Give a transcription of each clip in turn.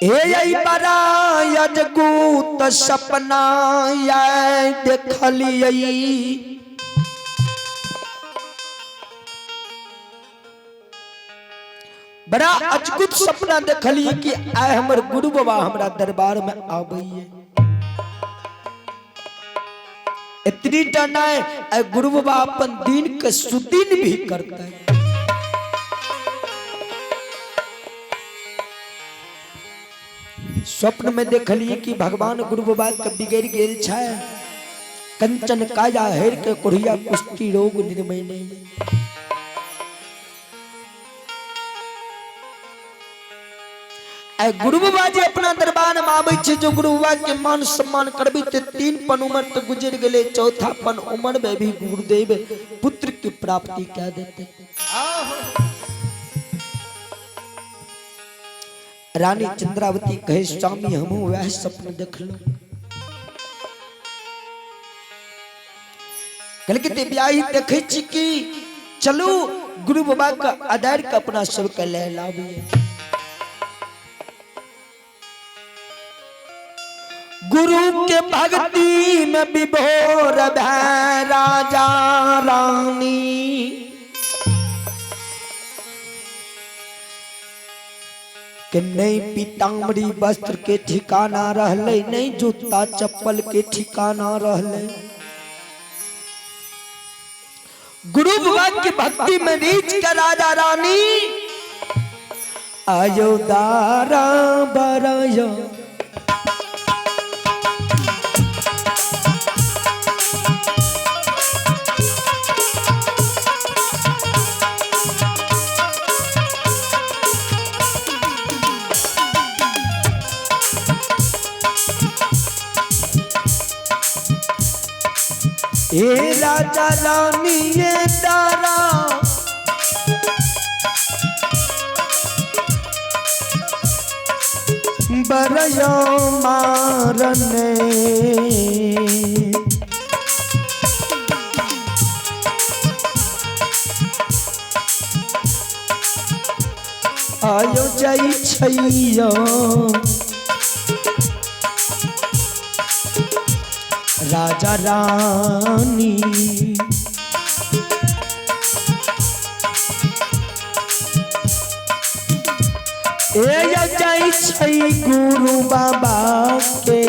हे बड़ा अजगूत सपना आय देखलियै। बड़ा अजगुत सपना देखलियै कि आय हमर गुरु बाबा हमरा दरबार में आबैये। इतनी टा नहीं, आय गुरु बाबा अपन दिन के सुदिन भी करते। स्वप्न में देखलिए कि भगवान गुरु बाबा के बिगड़ गेल छै, कंचन काया हेर के कोढ़िया कुष्ठी रोग निर्मय नहीं। गुरु बाबा जी अपना दरबार में आबै छै, जो गुरु बाबा के मान सम्मान करबी ते 3 पन उम्र तो गुजर गेले, चौथा पन उम्र में भी गुरुदेव पुत्र की प्राप्ति कह देते। रानी चंद्रावती कहे स्वामी हमहू वह स्वप्न देखलो। कहलकै ते ब्याही देखै छी कि चलू गुरु बाबा के अदार के अपना सबके ले लाबिए। गुरु के भक्ति में विभोर भै राजा रानी, के नहीं पीताम्बरी वस्त्र के ठिकाना रहले, नहीं जूता चप्पल के ठिकाना रहले। गुरु बाबा की भक्ति में रीच के राजा रानी आयो दारा बरायो। हे राजा रानी ये दारा बरयो मारने, आयो जाई छैयो राजा रानी। ए जाई छै गुरु बाबा के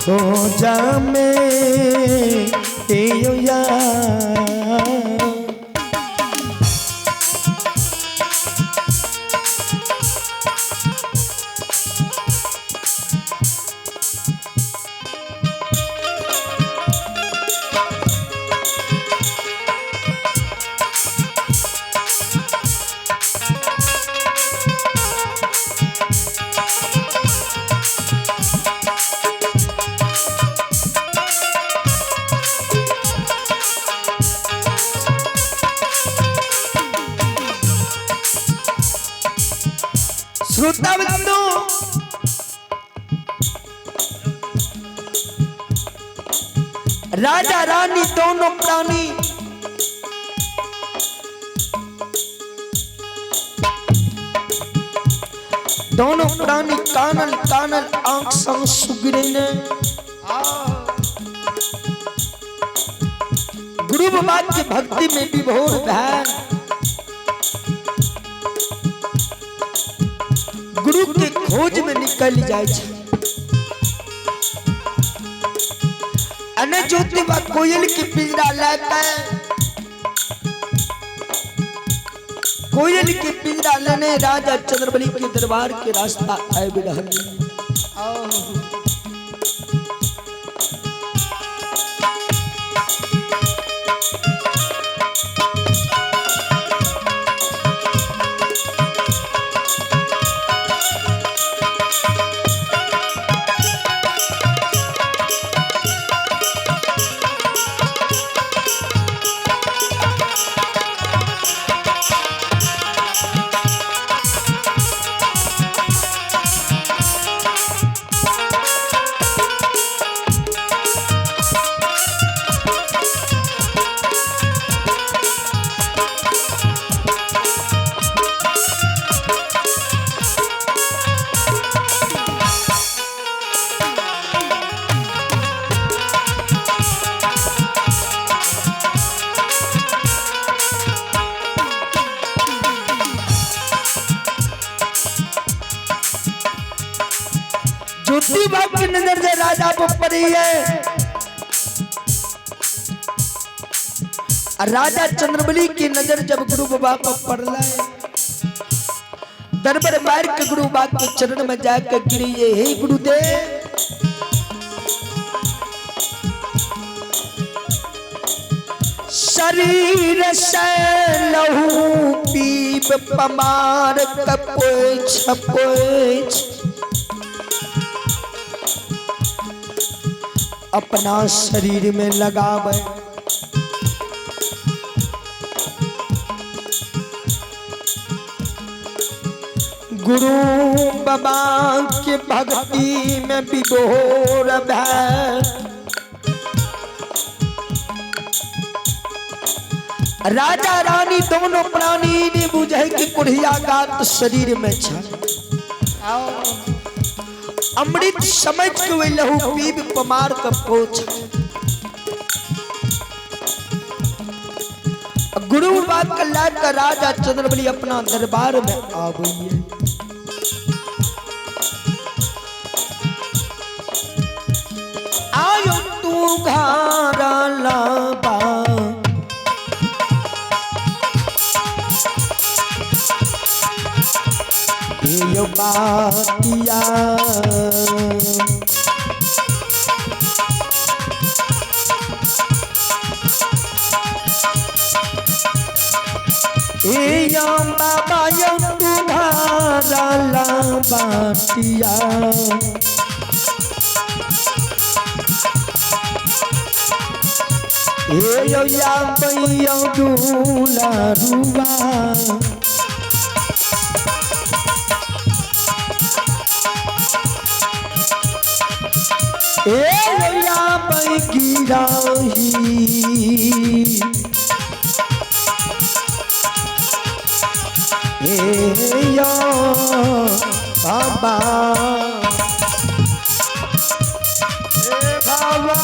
खोजा में या। श्रोता बंधु, राजा रानी दोनों प्राणी दोनों प्राणी कानल कानल आंख संग सुगरे ने गुरु बाबा की भक्ति में विभोर भैन गुरु के खोज में निकल जाए। अने ज्योति बा कोयल की पिंजरा लेकर कोयल के पिंजरा लेने राजा चंद्रबली के दरबार के रास्ता आबि रहल। ज्योतिबा की नजर जे राजा पर पड़ी है, राजा चंद्रबली की नजर जब गुरु बाबा पर पड़ है, दरबार मार के गुरु बाबा के चरण में जाकर गिरी ये, हे गुरुदेव, शरीर से लहू पीप पमार कपोछ पोछ अपना शरीर में लगावे। गुरु बाबा के भक्ति में विभोर भय राजा रानी दोनों प्राणी ने बुझे कि कुढ़िया गात शरीर में छ, अमृत समझ के वे लहू पीब पमार का पोछ। गुरु बात का लाग का राजा चंद्रबली अपना दरबार में आवे। आयो तू घारा लाबा यो बातिया, ए यो बाबा यो तुम्हारा ला बातिया, ए यो या बैयो दूला रुआ, ए या गिराही, ए यो बाबा, ए बाबा,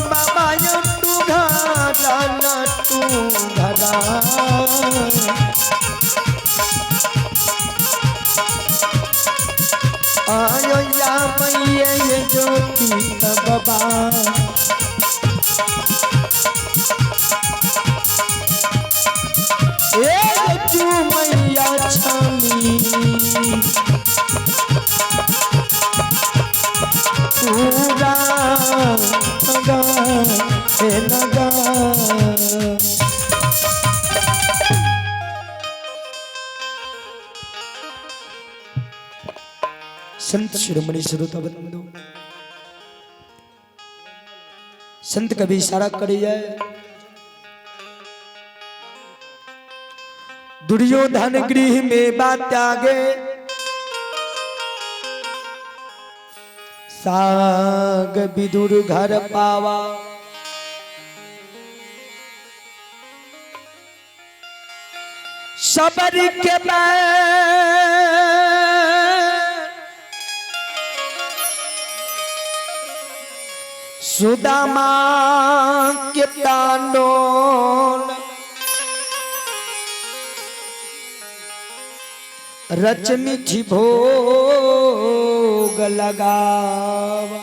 बाबा यो तू घरा ला तू घरा, आयो या मैये ये ज्योति बाबा, ए तू मैया छामी पूरा लगा लगा। संत शिरोमणि श्रोता बंधु, संत कभी इशारा करी जाए, दुर्योधन गृह में बात त्यागे, साग विदुर घर पावा, सबर के सुदामा के तांडोल, रच मिठी भोग लगावा।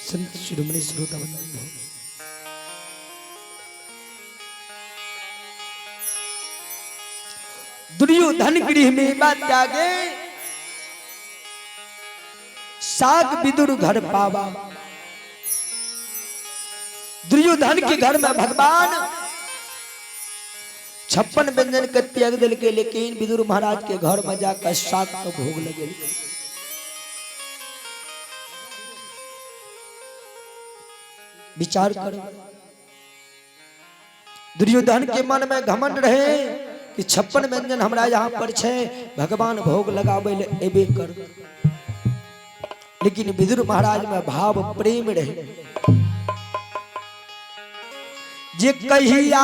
संत शिरोमणि श्रोता बंधु, दुर्योधन गृह में बात त्यागे, साग विदुर घर पावा। दुर्योधन के घर में भगवान 56 व्यंजन के त्याग दिल के, लेकिन विदुर महाराज के घर में जाकर साग का भोग लगे। विचार करो, दुर्योधन के मन में घमंड रहे कि 56 व्यंजन हमरा यहाँ पर छे, भगवान भोग लगावे ले एबे कर। लेकिन विदुर महाराज में भाव प्रेम रहे, जे कहिया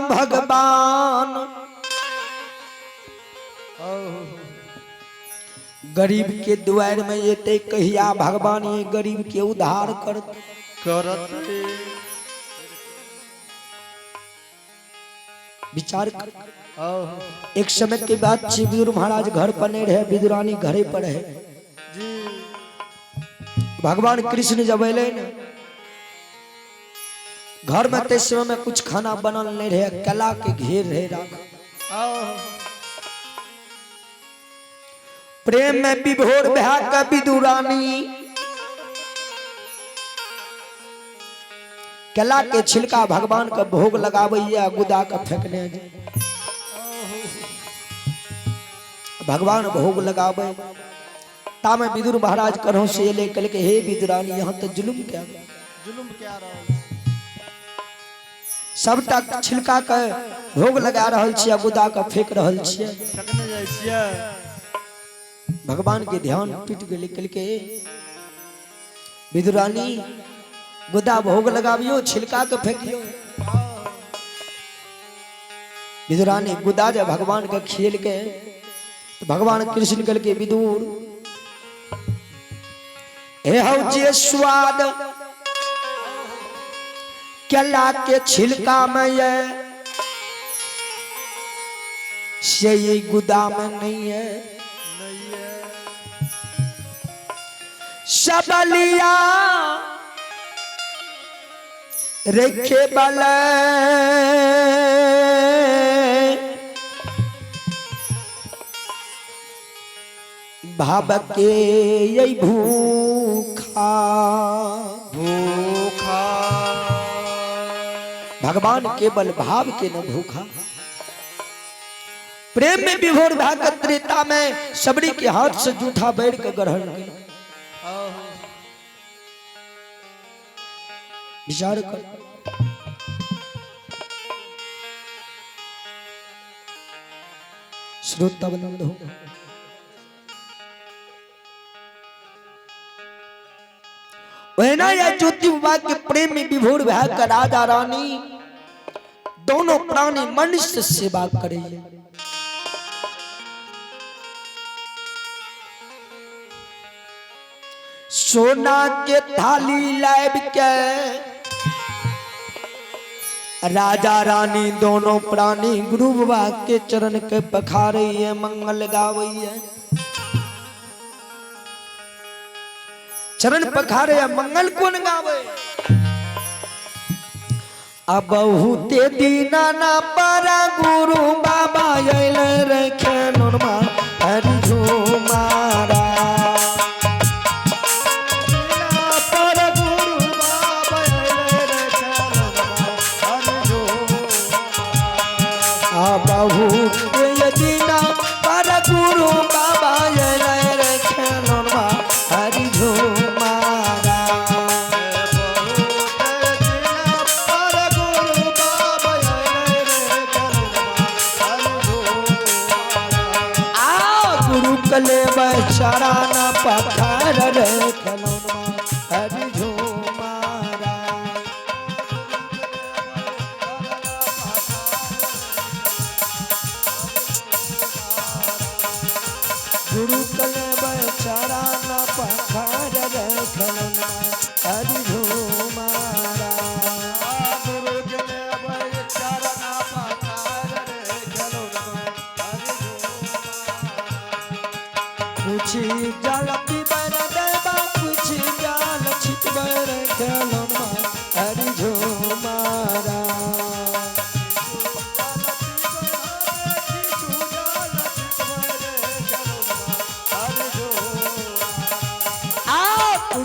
भगवान गरीब के द्वार में एते, कहिया भगवान ये गरीब के उद्धार करत करते। विचार कर। एक समय के बाद विदुर महाराज घर पर नहीं रहे, विदुरानी घरे पर रहे जी। भगवान कृष्ण जब अले न घर में, ते समय में कुछ खाना बनल नहीं रहे, कला के घेर रहे राख। प्रेम में विभोर भा के विदुरानी केला के छिलका भगवान का भोग लगावैया, गुदा का फेंकने जाए। भगवान भोग लगावे तामे विदुर महाराज करो से ले कल के, हे विदुरानी यहाँ तो जुलुम क्या, जुलुम क्या रहा, सबटा छिलका के भोग लगा रहल छियै, गुदा के फेंक रहल छियै, फेंकने जाइ छियै। भगवान के ध्यान टूट गेलै, कल के विदुरानी गुदा भोग लगावियो, छिलका के फेंकियो। विदुरानी गुदा जब भगवान के खेल के, तो भगवान कृष्ण कल के विदुर हे हौ जे स्वाद केला के छिलका में ये, से ये गुदा में नहीं है। नहीं है। सबलिया रखे बल भाव के यही भूखा भूखा। भगवान केवल भाव के न भूखा। प्रेम में विभोर भागत त्रेता में सबरी के हाथ से जूठा बैठ के ग्रहण किया। विचार कर, श्रोता बंधु, वहना या ज्योति बाबा के प्रेम में विभोर भय राजा रानी दोनों प्राणी मनुष्य सेवा करे। सोना के थाली लाब के राजा रानी दोनों प्राणी गुरु बाबा के चरण के पखारे है, मंगल गावे है, चरण पखारे है, मंगल कौन गावे। अब बहुते दीना ना पर गुरु बाबा अइले रे खेनुरमा हरि झुमारा। पर गुरु बाबा अइले रे खेनुरमा हरि झुमारा। आ बहुते दीना पर गुरु बाबा अइले रे खेनुरमा हरि झुमारा। पर गुरु बाबा अइले रे खेनुरमा हरि झुमारा। आ गुरु कले बचराना पखार रे खेनुरमा हरि झुमारा। गुरु कले बचराना पखार रे खेनुरमा हरि झुमारा। गुरु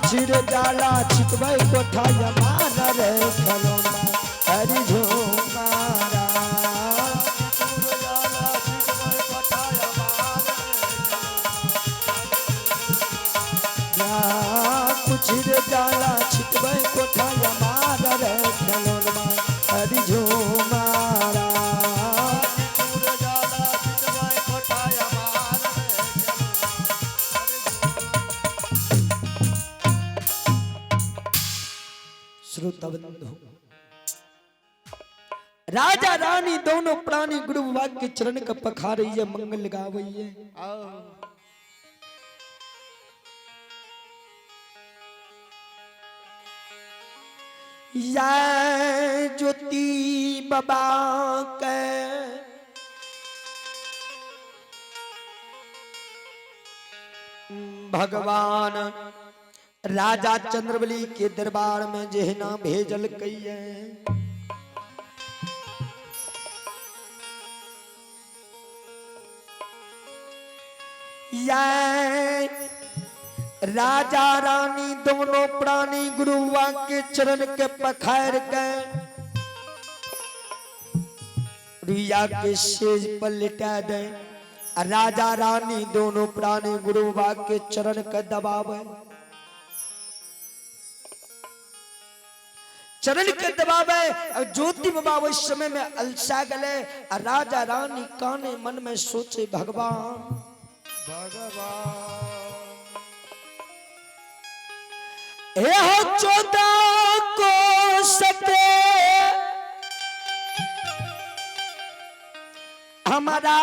छिर जाला छिटबै कोठा यमार रे खलौना हरि झुमारा। कुछ रे जाला छिटबै कोठा यमार रे खलौना हरि झुमारा। श्रोता बंधु, राजा रानी दोनों प्राणी गुरु बाबा के चरण का पखारैये, मंगल गावैये। या ज्योति बाबा के भगवान राजा चंद्रबली के दरबार में जेहना भेजल कहिए। या राजा रानी दोनों प्राणी गुरुआ के चरण के पखार के रुइया के सेज पर लिटा दे। राजा रानी दोनों प्राणी गुरुआ के चरण के दबावे, चरण के दबावे। और ज्योति बाबा उस समय में अलसा गले। राजा रानी काने मन में सोचे भगवान भगवान हे हो 14 को सके हमारा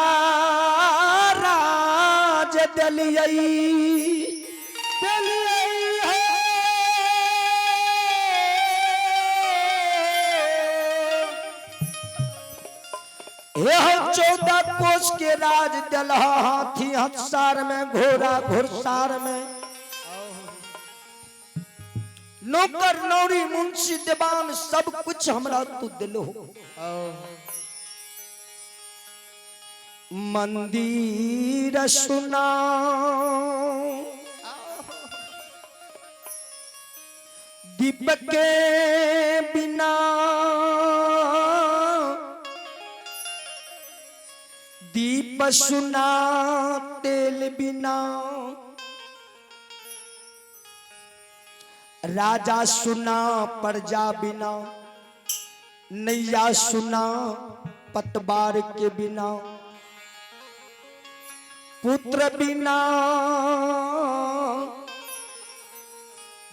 राज दलियई दलियई है। हे हो 14 कोस के राज दलहा, हाथी हथसार में, घोड़ा घुड़सार में, नौकर नौरी मुंशी दीवान सब कुछ हमरा तू दिलो। मंदिर सुना दीपक के बिना, दीप सुना तेल बिना, राजा सुना प्रजा बिना, नैया सुना पतवार के बिना, पुत्र बिना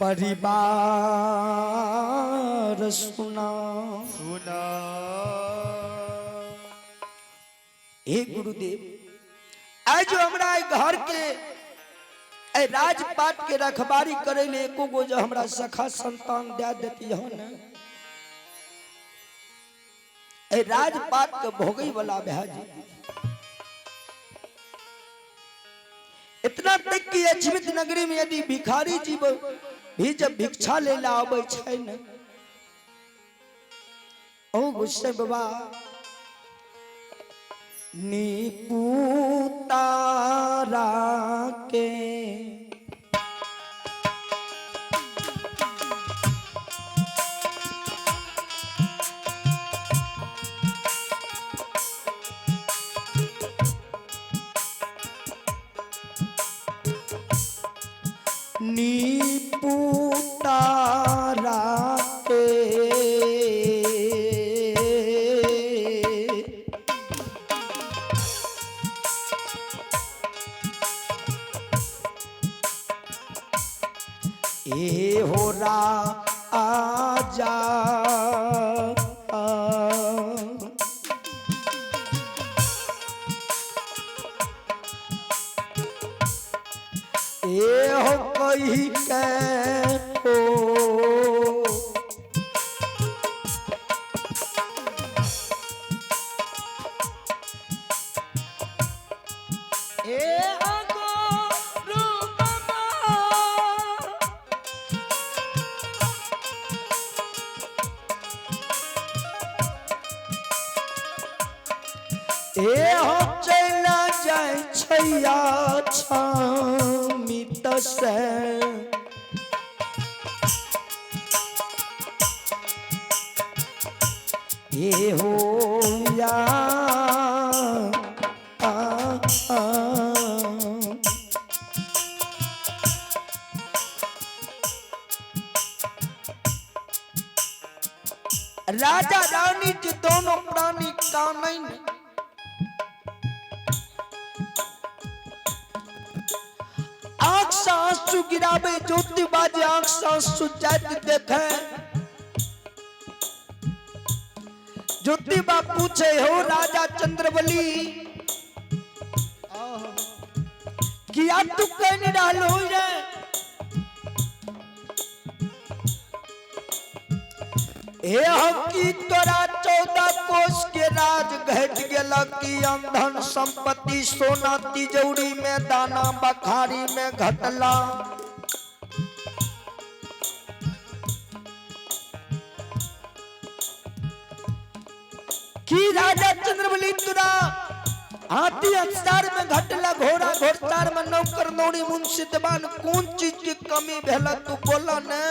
परिवार सुना सुना। हे गुरुदेव, आज हमरा घर के राजपाट के रखबारी करे ले एको गो जो हमरा सखा संतान दे देती हो न, राजपाट के भोगई वाला भाजी। इतना तक कि अजमित नगरी में यदि भिखारी जी भी जब भिक्षा ले ला आबै छै न, ओ गुस्से बाबा नीपूतारा के नीपूतारा के ए हो राजा ए हो कही के हो ए अगो रूपमा ए हो चला जाय छैया छामित से। हे हो या आ, आ, राजा रानी के दोनों प्राणी कानैन। आंख से आंसू गिरावे, ज्योति बाजे आंख से आंसू जात देखे। ज्योतिबा पूछे हो राजा चंद्रबली किया तू कहने डालो रे? हे हम की तोरा 14 कोस के राज घट गेल की अंधन संपत्ति सोना तिजौरी में दाना बखारी में घटला। की राजा चंद्रबली तुरा हाथी अक्षर में घटला, घोड़ा घोड़सार में नौकर नौरी मुंशी दीवान कौन चीज की कमी भेला तू बोला ने?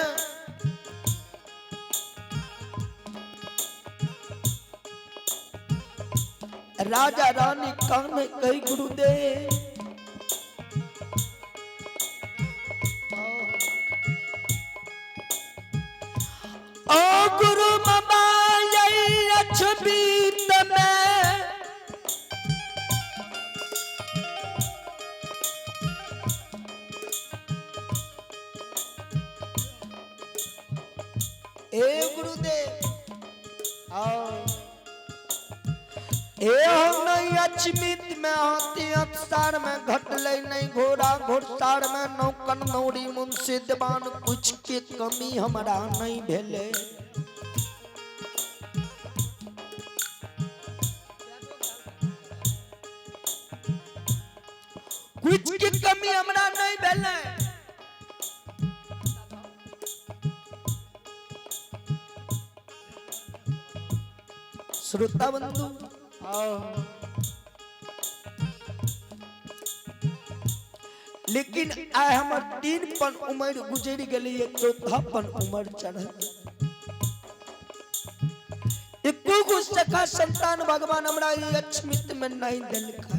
राजा रानी कान कही गुरुदेव ओ गुरु बाबा अछबीत में ए गुरुदेव ए हम नहीं अचमित में हाथी अक्षर में घटले नहीं, घोड़ा घोड़सार में नौकन नौरी मुंशी दीवान कुछ के कमी हमरा नहीं भेले। कुछ के कमी हमरा नहीं भेले। श्रोता बंधु लेकिन आइ हमर 3 पन उम्र गुजरि गेलै, चौथा पन उम्र चढ़ल। एको गो सखा संतान भगवान हमरा ई अक्षमित में नहीं देलकै।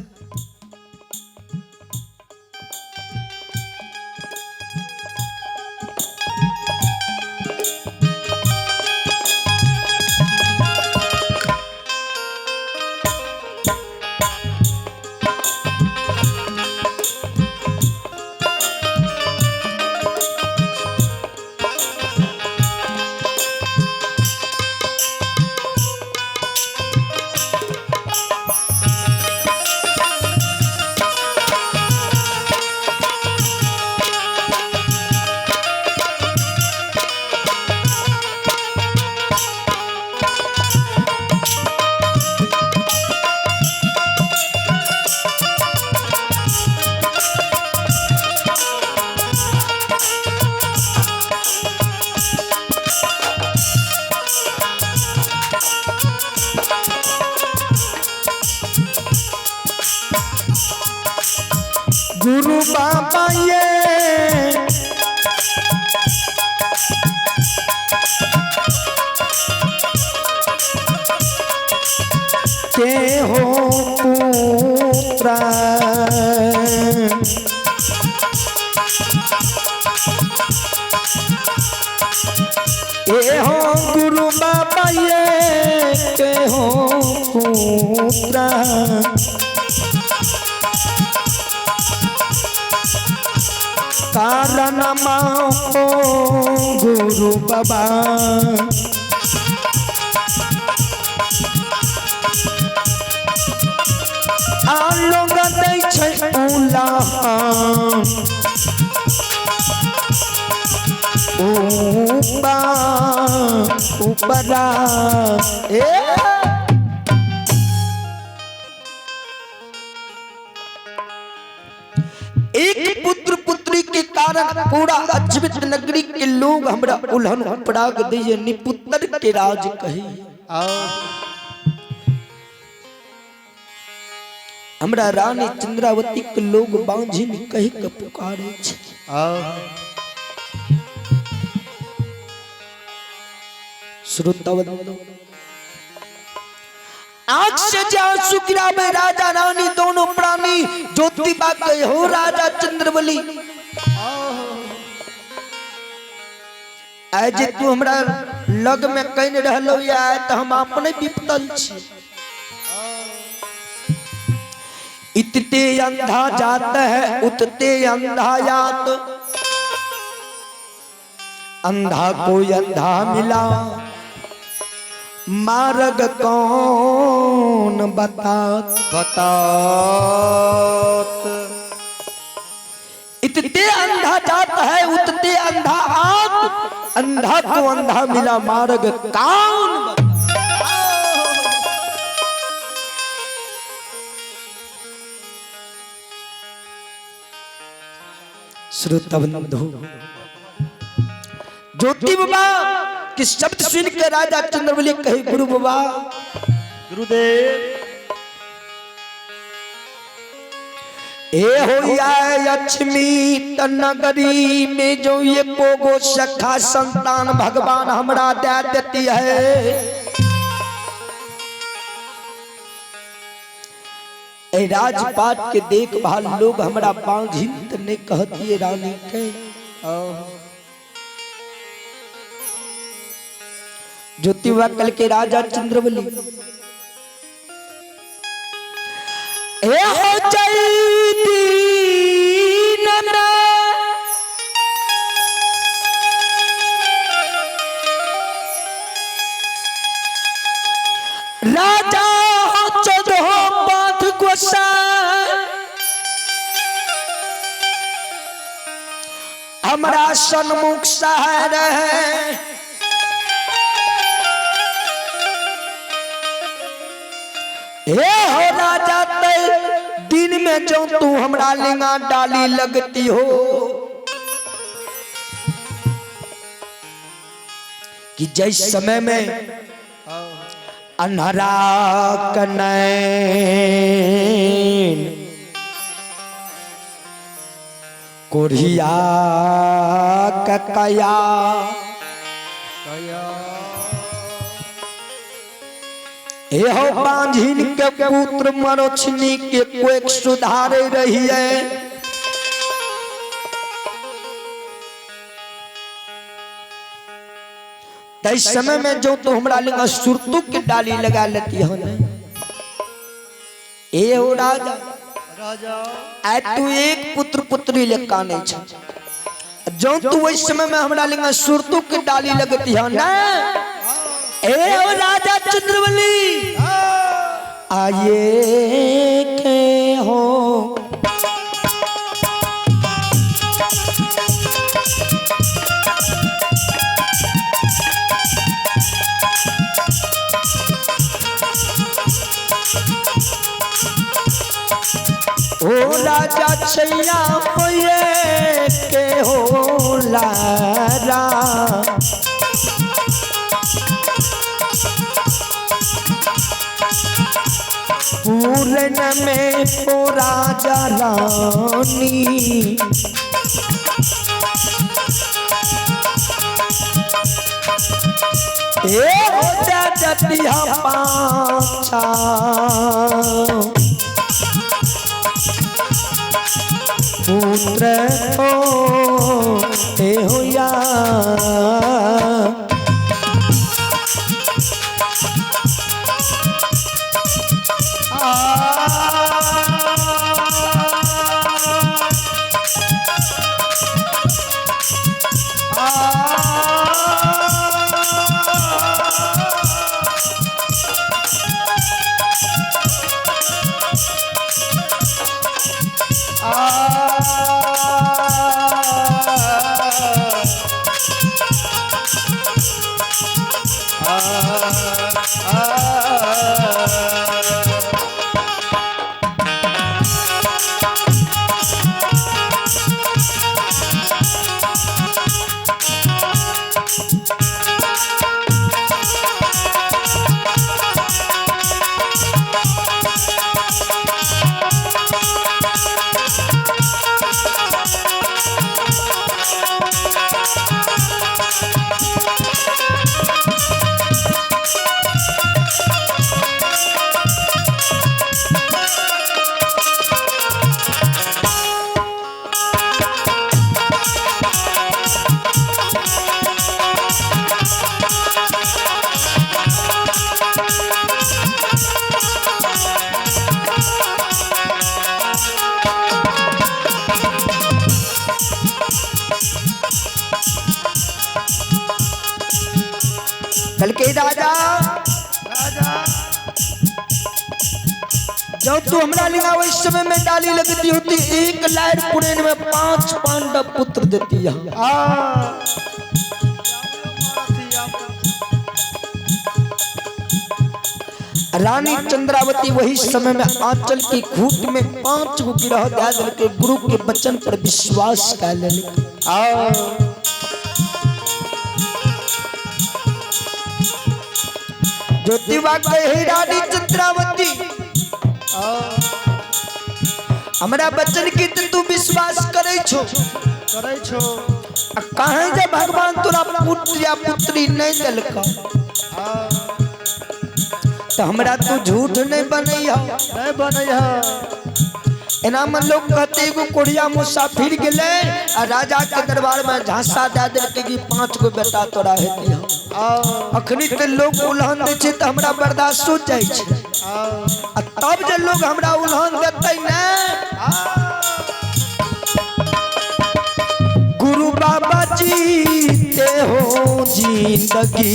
गुरु बाबा ये के हो पुत्र ए हो गुरु बाबा ये के हो पुत्र कारण माओ गुरु बाबा आलोग दै छै उलाहन ऊपा उपरा ए एक पुत्र पुत्री के कारण पूरा अजमित नगरी के लोग हमरा उल्हन पराग दिए निपुत्र के राज कही। हमरा रानी चंद्रावती के लोग बांझिन कही के पुकारे छे। श्रोता बंधु आंख से जे आंसू गिरावे राजा रानी दोनों प्राणी। ज्योतिबा कहे हो राजा चंद्रबली, आइ जे तू हमरा लग में कहीं रहलो या तो हम अपने विपतल छी। इतते अंधा जात है उतते अंधा यात, अंधा को अंधा मिला मार्ग कौन बता बतात। इतते अंधा जात है उतते अंधा आत, अंधा को अंधा मिला मार्ग कौन बता। श्रोता बंधु, ज्योति बाबा के शब्द सुन के राजा चंद्रबली कहे गुरु बाबा, गुरुदेव, ए हो लक्ष्मी नगरी में जो ये को सखा संतान भगवान हमरा दे देती है। ए राजपाट के देखभाल लोग हमरा बांझिन त नहीं कहती है रानी के। ज्योतिबा कल के राजा चंद्रबली ए हो दीन में राजा हो चौदह पाथ गोसाई, हमरा सन्मुख सहार है। हे हो राजा ते दिन में जो तू हमरा लिंगा डाली लगती हो कि जिस समय में अन्हरा कनैन कोढ़िया ककया, एहो बांझिन के पुत्र मरोछनी के कोई सुधारे रही है। तै समय में जो तो हमरा लिंगा सुरतु के डाली लगा लेती हो ने। ए हो राजा, राजा, आय तू एक पुत्र पुत्री ले काने छ, जो तू वही समय में हमरा लिंगा सुरतु के डाली लगती हो ना। ए हो राजा चंद्रबली, आये के हो ओ राजा छैया होये के हो लारा, पूरन में ओ राजा रानी, ए हो जतिया पाछा पुत्र हो ए हो या। कल के राजा राजा जब तू हमरा लिंगा वही समय में डाली लगती होती, एक लायर पुरेन में 5 पांडव पुत्र देती है। रानी चंद्रावती वही समय में आंचल की खूट में 5 गो गिरह दे दिल के गुरु के वचन पर विश्वास कर ले। ज्योतिबा कहे रानी चंद्रावती हमरा वचन के तू विश्वास करे छो करे छो, कहे जे भगवान तोरा पुत्र या पुत्री नहीं दिलका तो हमरा तू झूठ नहीं बनैया नहीं बनैया। एना में लोग कहते एगो कोढ़िया मुसाफिर गेलै आ राजा के दरबार में झांसा दे देलकै कि 5 गो बेटा तोरा हेतै। अखनी ते लोग उल्हन दै छै तऽ हमरा बर्दाश्त हो जाइ छै, आ तब जे लोग हमरा उल्हन देतै ने, गुरु बाबा जीते हो जिंदगी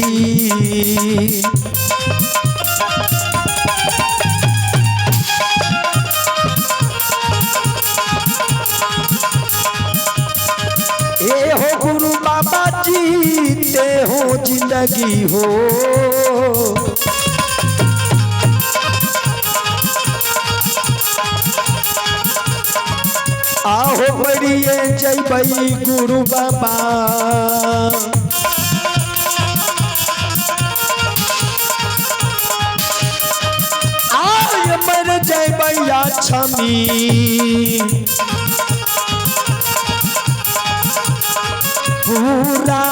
ए हो गुरु बाबा जीते हो जिंदगी हो। आहो बड़िए जयबई गुरु बाबा आय मर जयबैया छमी पूरा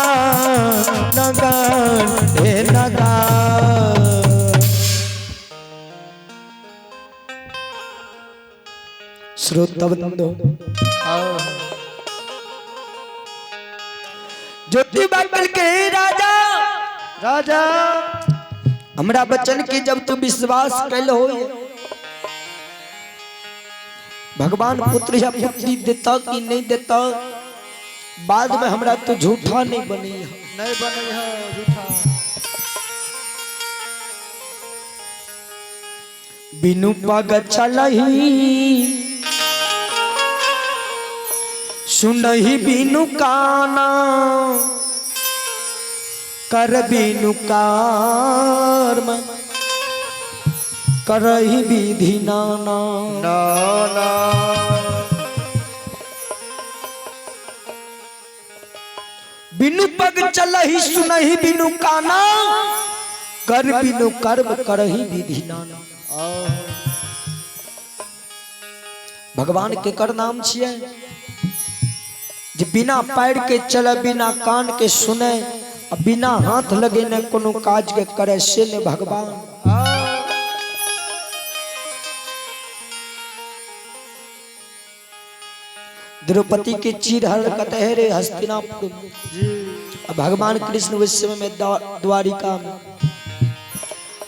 नगर हे नगर। श्रोतबंधो ज्योतिबा के राजा राजा हमरा बचन के जब तू विश्वास कैल हो, भगवान पुत्र या पुत्री देता कि नहीं देता बाद में हमरा तो झूठा नहीं बनी है, नहीं बनी है झूठा। बिनु पग चलही सुनही बिनु काना कर बिनु कर्म करही विधि नाना नाना। बिनु पग चलही सुनही बिनु काना कर बिनु कर्म करही विधि नाना। भगवान के कर नाम छियै जे बिना पैर के चले बिना कान के सुने बिना हाथ लगेने कोनो काज के करे से ने भगवान। द्रौपदी के चीर हरण कते है रे हस्तिनापुर में, भगवान कृष्ण उस समय में द्वारिका में।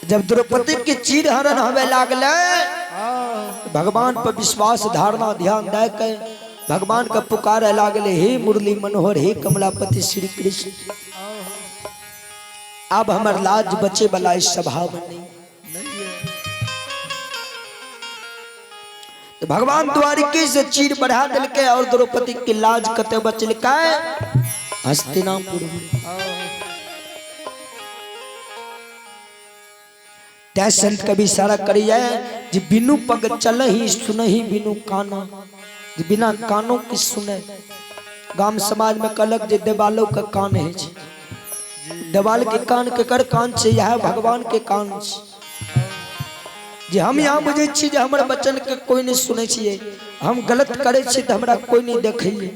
जब द्रौपदी के चीर हरण हवे लागले भगवान पर विश्वास धारणा ध्यान दे के भगवान का पुकारे लागले, हे मुरली मनोहर हे कमलापति श्री कृष्ण, अब हमर लाज बचे वाला इस सभा में नहीं। तो भगवान द्वारिके से चीर बढ़ा दिलके और द्रौपदी के लाज कते बचलकै हस्तिनापुर में। तै संत कवि सारा करिए जे बिनु पग चलही सुनही बिनु काना, जे बिना कानों के सुने। गाम समाज में कहलक जे देवालों के कान है, देवाल के कान के कर कान छे, यह भगवान के कान छे। जे हम यहाँ बुझे छी जे हमर वचन के कोई नहीं सुने छियै, हम गलत करे छी तो हमरा कोई नहीं देखैये,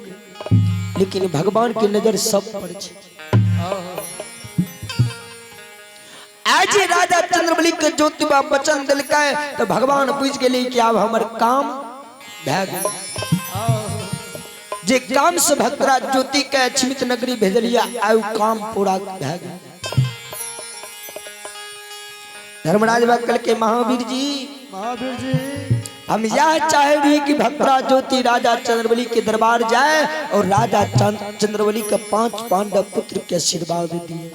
लेकिन भगवान के नजर सब पर छे। आज राजा चंद्रबली के ज्योतिबा वचन दिलकै तो भगवान बुझ गेली कि आब हमर काम भए गेल। जे काम से भक्तराज ज्योति के अक्षमित नगरी भेजलिया आउ काम पूरा भए गेल। धर्मराज बाकल के महावीर जी, महावीर जी हम यह चाहे रही कि भक्तराज ज्योति राजा चंद्रबली के दरबार जाए और राजा चंद्रबली के 5 पांडव पुत्र के आशीर्वाद दिए।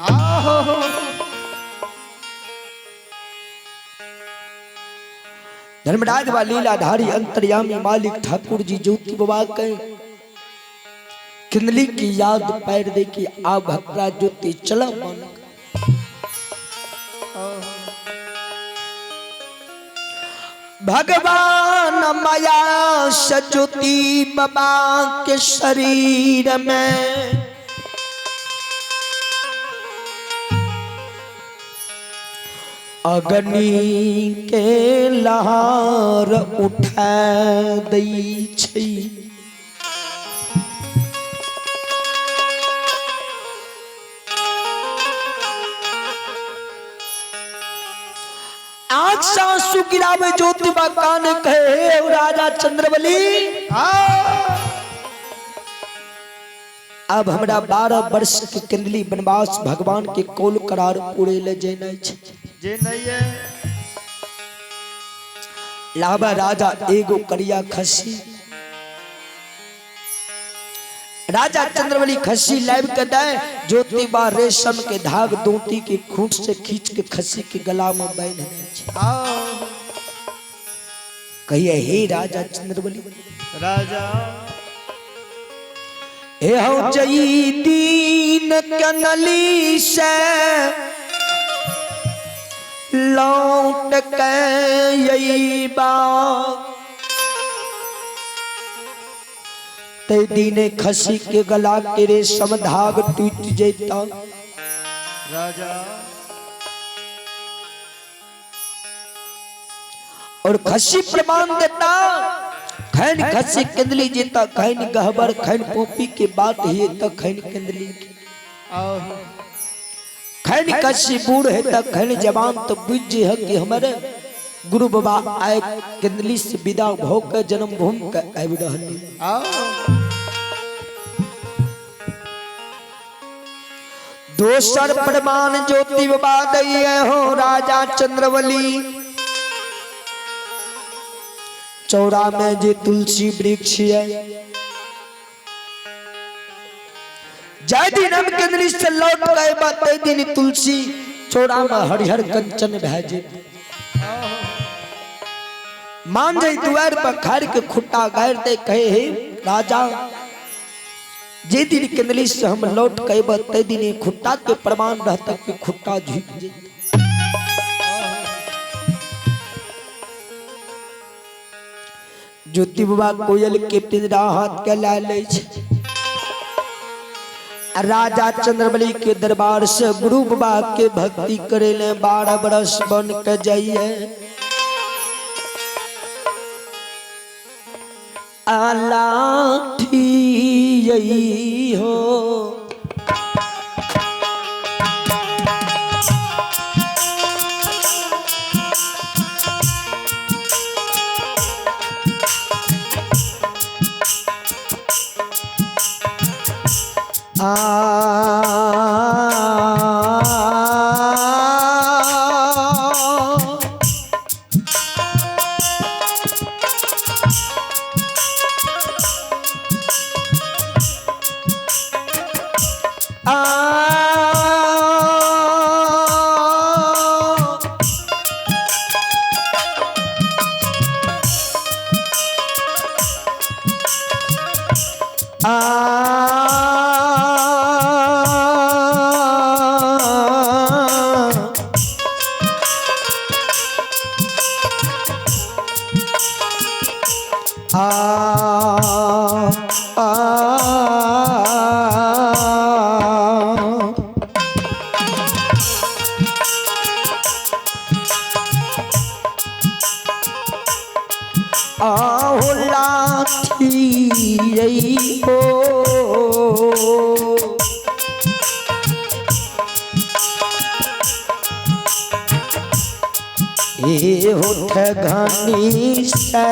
धर्मराज बा लीलाधारी अंतर्यामी मालिक ठाकुर जी ज्योति बाबा के किंदली की याद पैर दे की आ भक्तरा ज्योति चला मन। भगवान माया ज्योति बाबा के शरीर में अग्नि के लहर उठा दै छै। आंख से आंसू गिरावे ज्योति बा कान कहे हे राजा चंद्रबली, अब हमरा 12 वर्ष के कंदली वनवास भगवान के कोल करार पूरे ले जेना छै। जे नहीं है लावा राजा एगो करिया खसी। राजा चंद्रबली खसी लाइव के दे ज्योति बा रेशम के धाग दोती के खूंट से खींच के खसी के गला में बांध दे। कहिए हे राजा चंद्रबली, राजा हे हो जई दीन कनली से लौट के अइबा ते दीने खसी के गला के रेशम धाग टूट जेता। राजा और खसी प्रमाण देता खैन खसी कंदली जेता खैन गहबर खैन पोपी के बात ही त खैन कंदली की खैन खसी बूढ़ है त खैन जवान तो बुझ है कि हमारे गुरु बाबा आए कंदली से विदा भो के जन्मभूमि के आबि रहली। दोसर प्रमाण ज्योति बाबा दैये हो राजा चंद्रबली, चौरा में जे तुलसी वृक्ष है जय दिन हम केंद्री से लौट गए बात दिन तुलसी चौरा में हरिहर कंचन भय जे मान जाई दुआर पर खार के खुट्टा गार दे कहे हे राजा जे दिन केंद्री से हम लौट गए बात दिन खुट्टा के प्रमाण रहता कि खुट्टा झुक जे। ज्योति बाबा कोयल के पिंजरा हाथ के ला ले राजा चंद्रबली के दरबार से गुरु बाबा के भक्ति करे ले 12 बरस बन के जाइए। आलाठी हो घनी से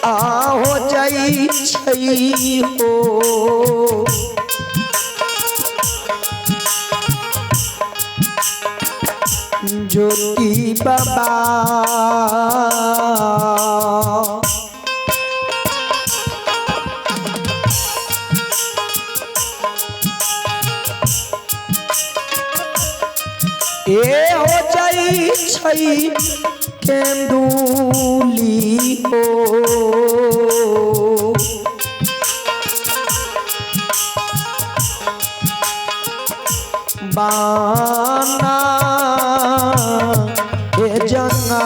आहो जाई छै हो ज्योति बाबा। ए हो जाई छई केंदुली हो। बाना ए जंगा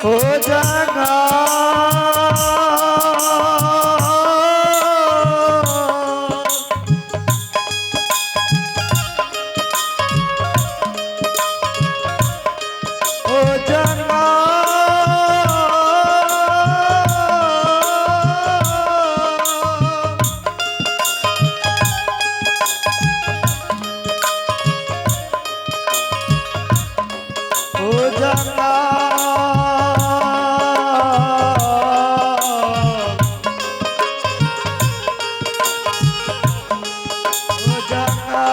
हो जंगा हो जंगा हो जंगा हो जंगा।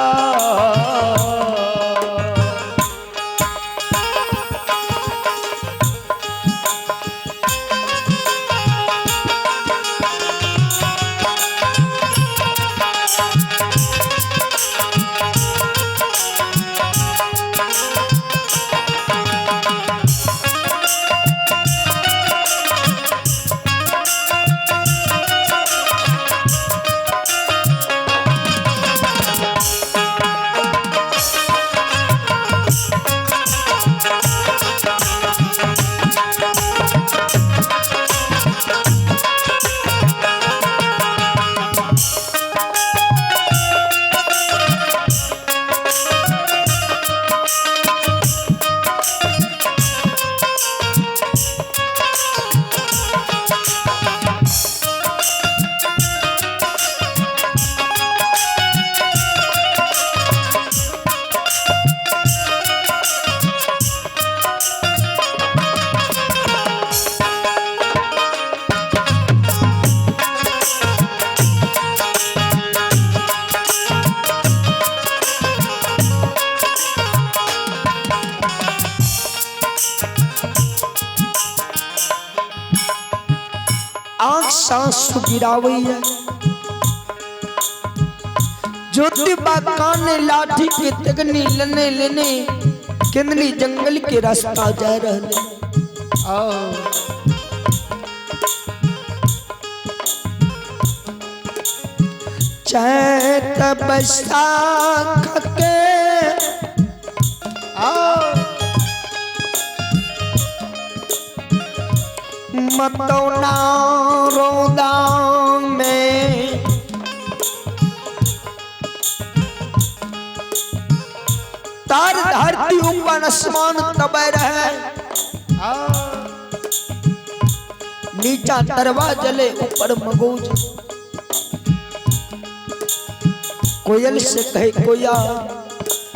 आंख सांस गिरावैया ज्योति बा कान लाठी के तगनी लने लेने केंदली जंगल के रास्ता जा रहले। आओ चैत बैसाख के आओ मतौना रौदा में तार धरती ऊपर आसमान तबे रहे, आओ नीचा तरवा जले ऊपर मगोज। कोयल से कहे कोया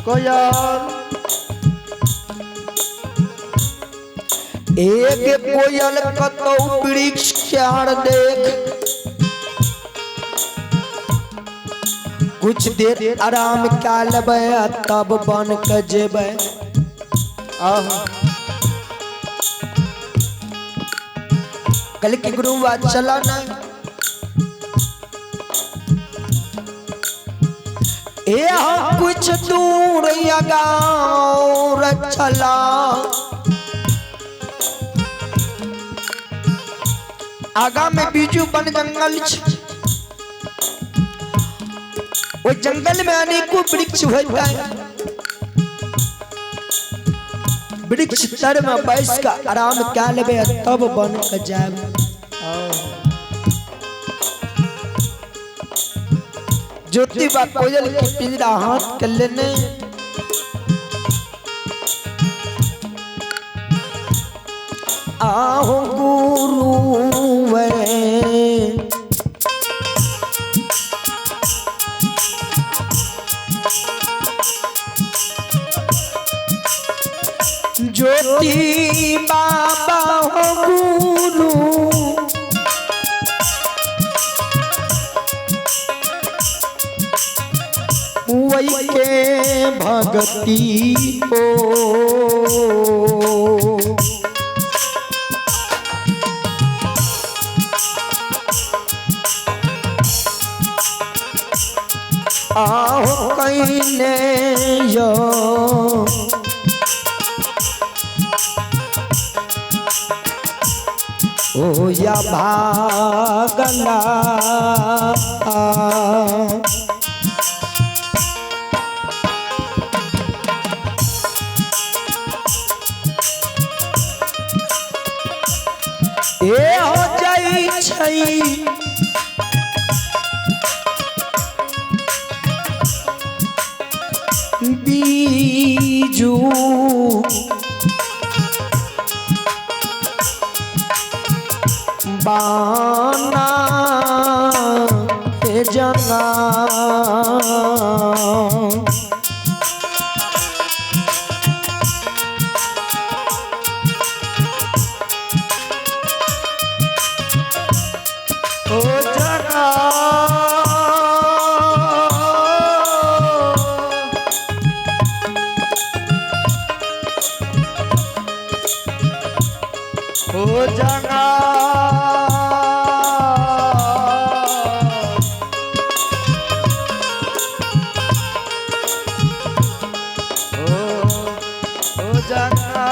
कोयल एक कोयल कतौ वृक्ष क्यार देख, कुछ देर आराम क्या लेबै तब बन के जेबै। आहो कल के गुरुआ चला ना ए हम कुछ दूर अगार चला, आगा में बीजू बन जंगल छ। वो जंगल में अनेकों वृक्ष होता है, वृक्ष तर में बैस का आराम क्या लेबे तब बन के जाए। ज्योति बा कोयल के पिंजरा हाथ के लेने आहो गुरु वे ज्योति बाबा हो गुरु वही के भक्ति हो। आहो कइने यो ओ या भागला। ए हो जाई छई बीजू बाना ए जंगा। ओ जगा ओ जगा ओ ओ जगा।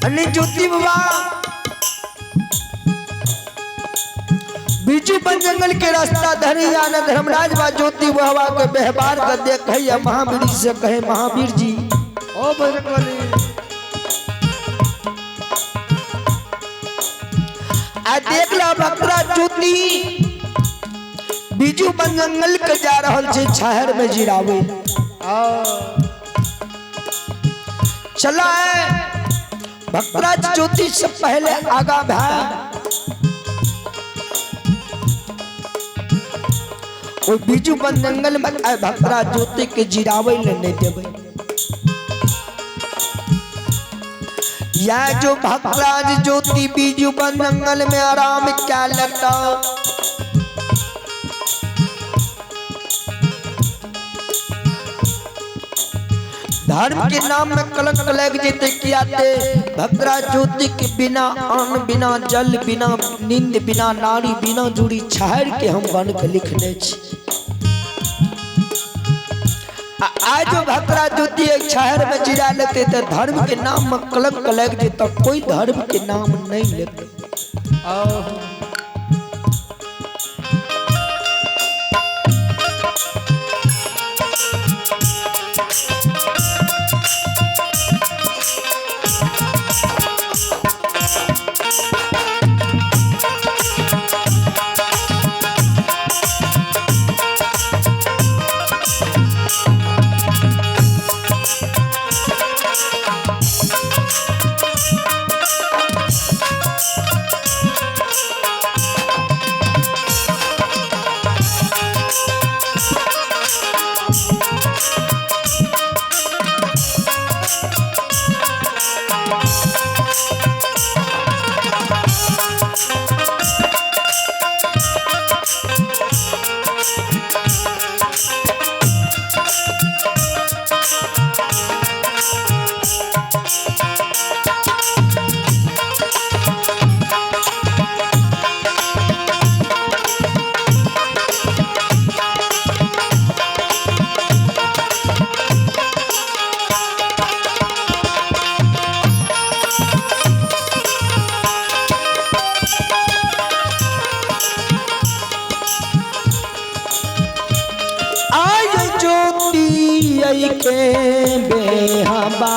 અને જ્યોતિ બાબા बीजू बन जंगल के रास्ता धरी जाने धर्मराज बा ज्योति बाबा के व्यवहार कर देख महावीर जी से कहे महावीर जी ओ बजरंगबली आ देख ला बकरा ज्योति बीजू बन जंगल के जा रहल छे शहर में जिरावे आ चला है भक्तराज ज्योति से पहले आगा भाई वो बीजू बन जंगल में आए भक्तराज ज्योति के जिरावे ले नहीं देवे। या जो भक्तराज ज्योति बीजू बन जंगल में आराम क्या लगता धर्म के नाम में कलंक लग जेते किया ते भद्रा ज्योति के बिना अन्न बिना जल बिना नींद बिना नारी बिना जुड़ी छहर के हम बन के लिखने छी। आज जो भद्रा ज्योति एक शहर में जिरा लेते तो धर्म के नाम में कलंक लग जेते, कोई धर्म के नाम नहीं लेते। के बेहबा।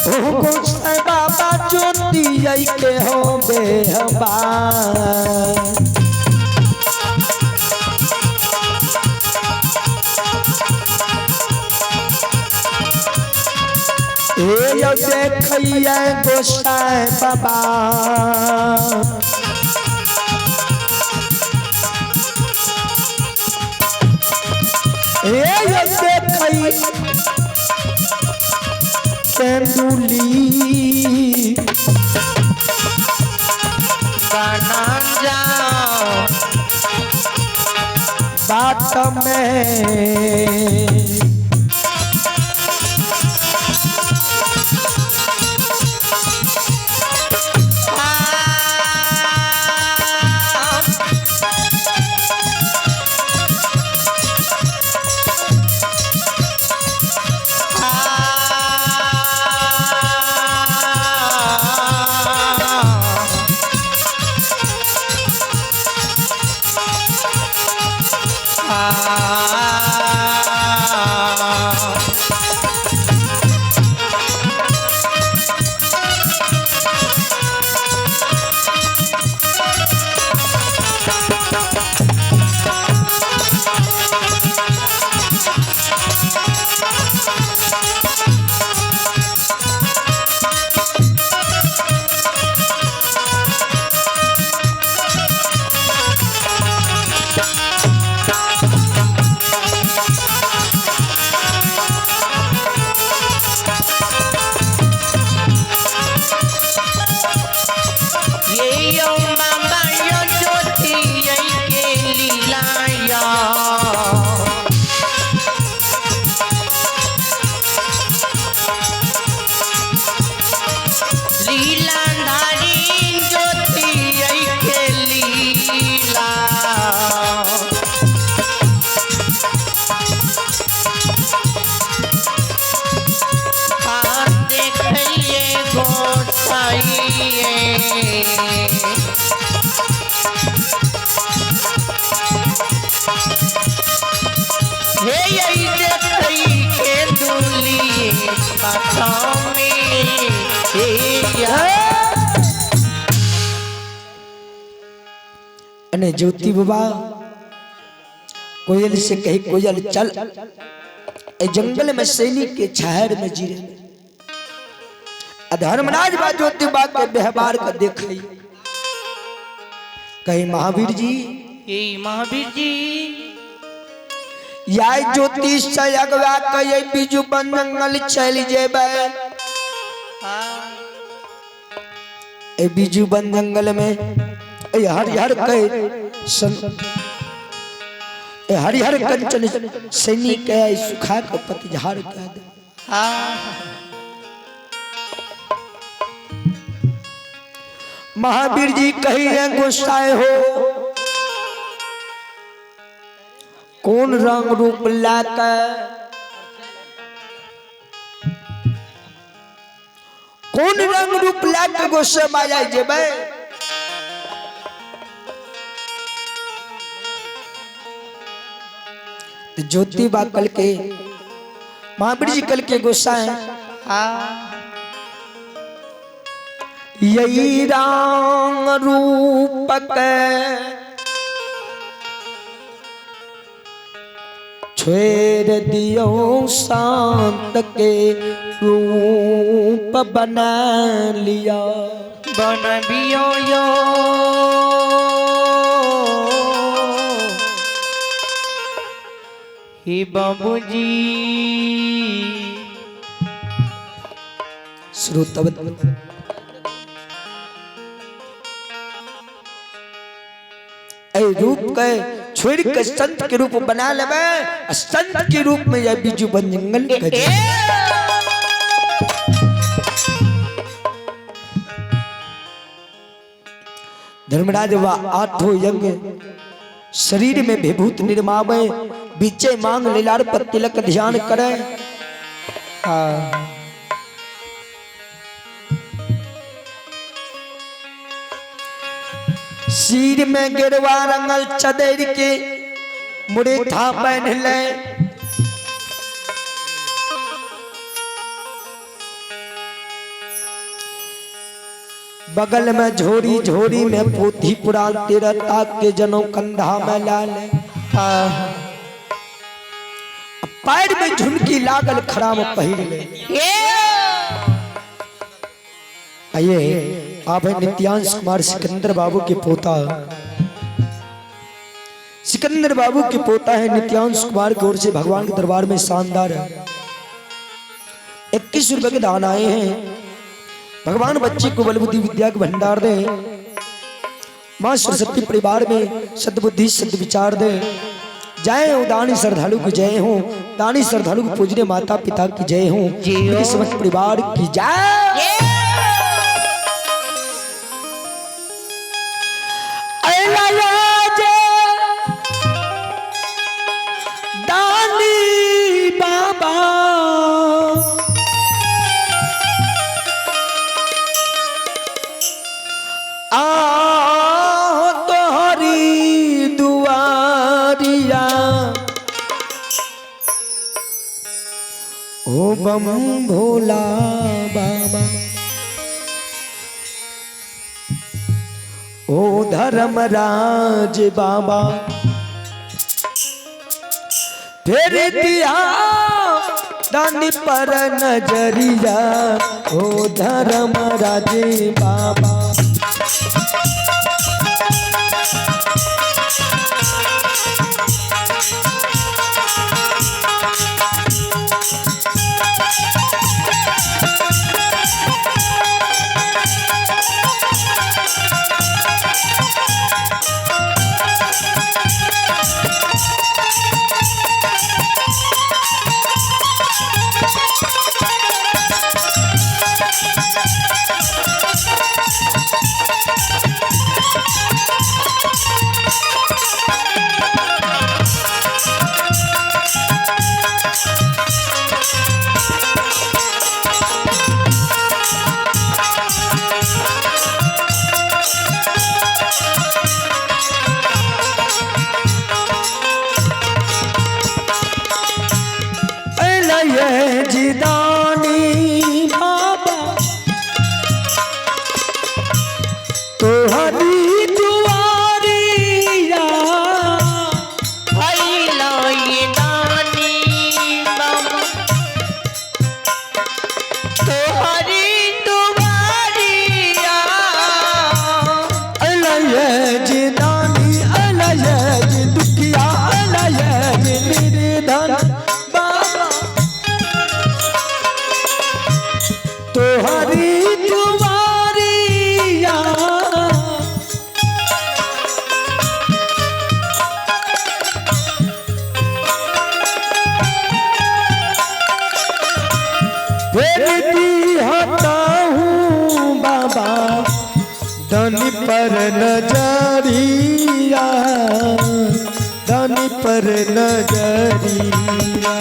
ओ गोसाई बाबा ज्योति के हो बेहबा। हे देखैया गोसाई बाबा। हे देखै केंदुली बना जाओ बाट में। ये यो बाबा यो ज्योति ये के लीलाया। लीला धारी ज्योति ये के लीला। हाँ देखिए गोसाइए। हे यही देखई के दुली बातों में हे या। अने ज्योति बाबा कोयल से कही कोयल चल ए जंगल में सैनिक के छहर में जीरे। धर्मराज बा ज्योति बा के व्यवहार का देखई। कही महावीर जी, हे महावीर जी, या ज्योति से अगवा कहे बीजू बन जंगल चल जेबे। ए बीजू बन जंगल में ए हरिहर के ए हरिहर कंचन सैनिक के सुखा के पतझाड़ कह दे। महावीर जी कही गुस्साए हो कौन रंग रूप लाकर कौन रंग रूप लाकर गुस्से माया जेबे। ज्योति बा कल के महावीर जी कल के गुस्सा है। यही रंग रूप के छोड़ दियो शांत के रूप बना लिया। बनबियो यो हे बाबूजी। श्रोतव रूप के छोड़ के संत के रूप बना लेबे। संत के रूप में यह बीजू बन जंगल के धर्मराज वा आठों यंग शरीर में विभूत निर्मावे बीचे मांग लीलार पर तिलक ध्यान करे। सिर में गेरुआ रंगल चदर के मुरेठा पहन ले। बगल में झोरी झोरी में पोथी पुराण तेरा ताक के जनों कंधा में लाल। पैर में झुनकी लागल खड़ा में पहिर ले। आइए आप है नित्यांश कुमार सिकंदर बाबू के पोता। सिकंदर बाबू के पोता है नित्यांश कुमार की ओर से भगवान के दरबार में शानदार 21 रुपए के दान आए हैं। भगवान बच्चे को बलबुद्धि विद्या के भंडार दे, माँ सरस्वती परिवार में सद्बुद्धि सद्विचार दे। जय हो दानी श्रद्धालु की जय हो, दानी श्रद्धालु की पूजने माता पिता की जय हो, उनके समस्त परिवार की जय। दानी बाबा आ तोहरी दुआरिया ओ बम भोला बाबा ओ धर्मराज बाबा फिर दिया दानी पर नजरिया ओ धर्मराज बाबा। जिदानी बाबा तोहरी दुआरिया दानी बाबा तोहरी दुआरिया। अलय जिदानी अलय जी दुखिया अलय जी निर्धन बाबा तोहरी दुआरिया। फिर दिहता हूँ बाबा धनी पर नजरिया धनी पर नजरिया।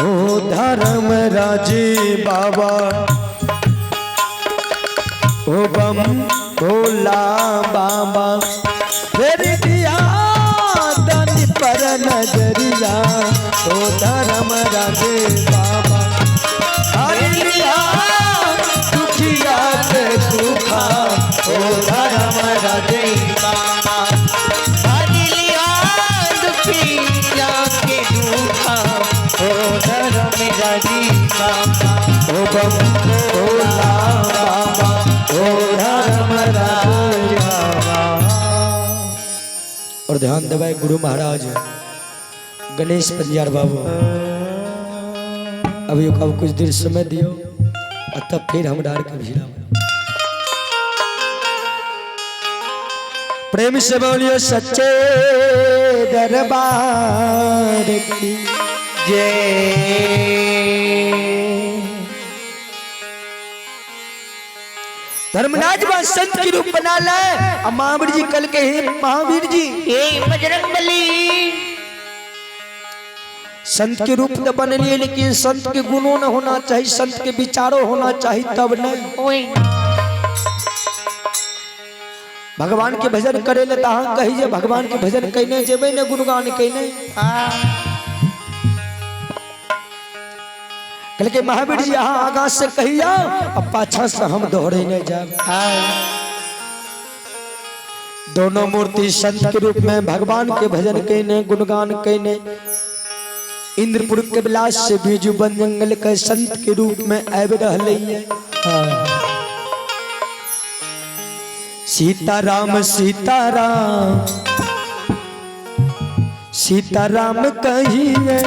ओ धर्मराज बाबा ओ बम भोला बाबा फिर दिया धन पर नजरिया ओ धर्मराज बाबा। हरि लिया दुखिया के दुखा ओ धर्मराज बाबा। हरि लिया दुखिया के दुखा ओ धर्मराज बाबा। ओ बम भोला बाबा ओ धर्मराज बाबा। और ध्यान दबाए गुरु महाराज गणेश पंजियार बाबू अभी ओकरा कुछ देर समय दियो आ तब फिर हमरा आर के भिड़ा। प्रेम से बोलियो सच्चे दरबार की जय। धर्मराज बा संत के रूप बना ले। अब महावीर जी कल के हे महावीर जी हे बजरंगबली। संत के रूप तो बनलिए लेकिन संत के गुणों न होना चाहिए, संत के विचारों होना चाहिए तब नहीं। भगवान के भजन करे ले तहाँ कही जे भगवान के भजन कहने जेबे ने गुणगान कहने। कल के महावीर जी यहाँ आगा से कही जाओ अब पाछा से हम दोहरे नहीं जाए। दोनों मूर्ति संत के रूप में भगवान के भजन कहने गुणगान कहने इंद्रपुर के विलास से बीजू बन जंगल के संत के रूप में आबि रहलै है। सीताराम सीताराम सीताराम कहिए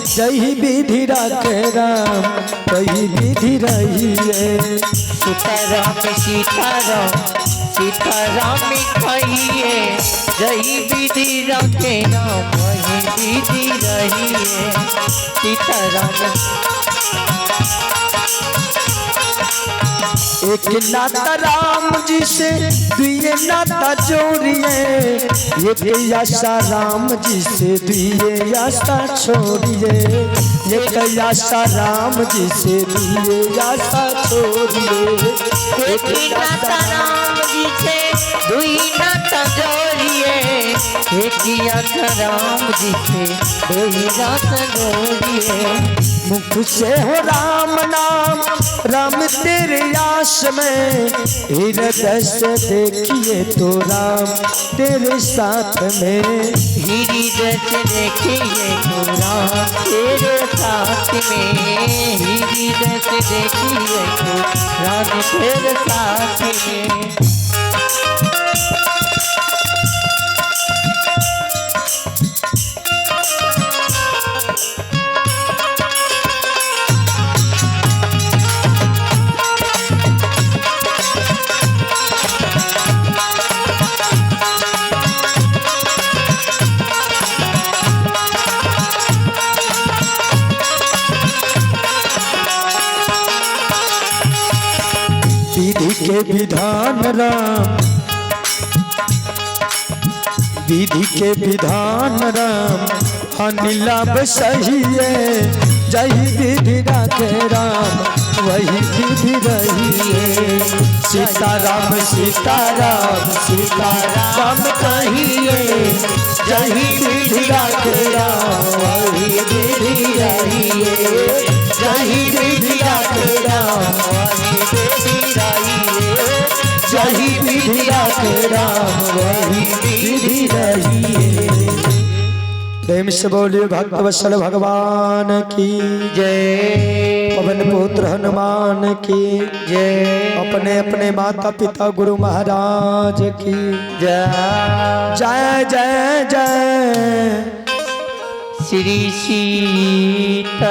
जही विधि राखे राम कही विधि रहिए। सीताराम सीताराम सीताराम कहिए जही विधि राखे राम वही विधि रहिए। सीताराम एक नाता राम जी से दुए नाता जोड़िए, एक आशा राम जी से दुए आशा छोड़िए, एक आशा राम जी से दुए आशा छोड़िए, एक नाता राम जी से दुई नाता जोड़िए, एक आशा राम जी से दुई नाता जोड़िए। मुख से हो राम नाम राम तेरे आस में, हृदय से देखिए तो राम तेरे साथ में, हृदय से देखिए तो राम तेरे साथ में, हृदय से देखिए तो राम तेरे साथ में। विधि के विधान राम विधि के विधान राम हानि लाभ सही है, जही विधि राखे राम वही विधि रहिए। सीताराम सीताराम सीताराम कहिए जही विधि राखे राम वही विधि रहिए, जही विधि राखे राम वही विधि रहिए, जही विधि राखे राम वही विधि रहिए। प्रेम से बोलिए भक्तवत्सल भगवान की जय, पवन पुत्र हनुमान की जय, अपने अपने माता पिता गुरु महाराज की जय। जय जय जय श्री सीताराम।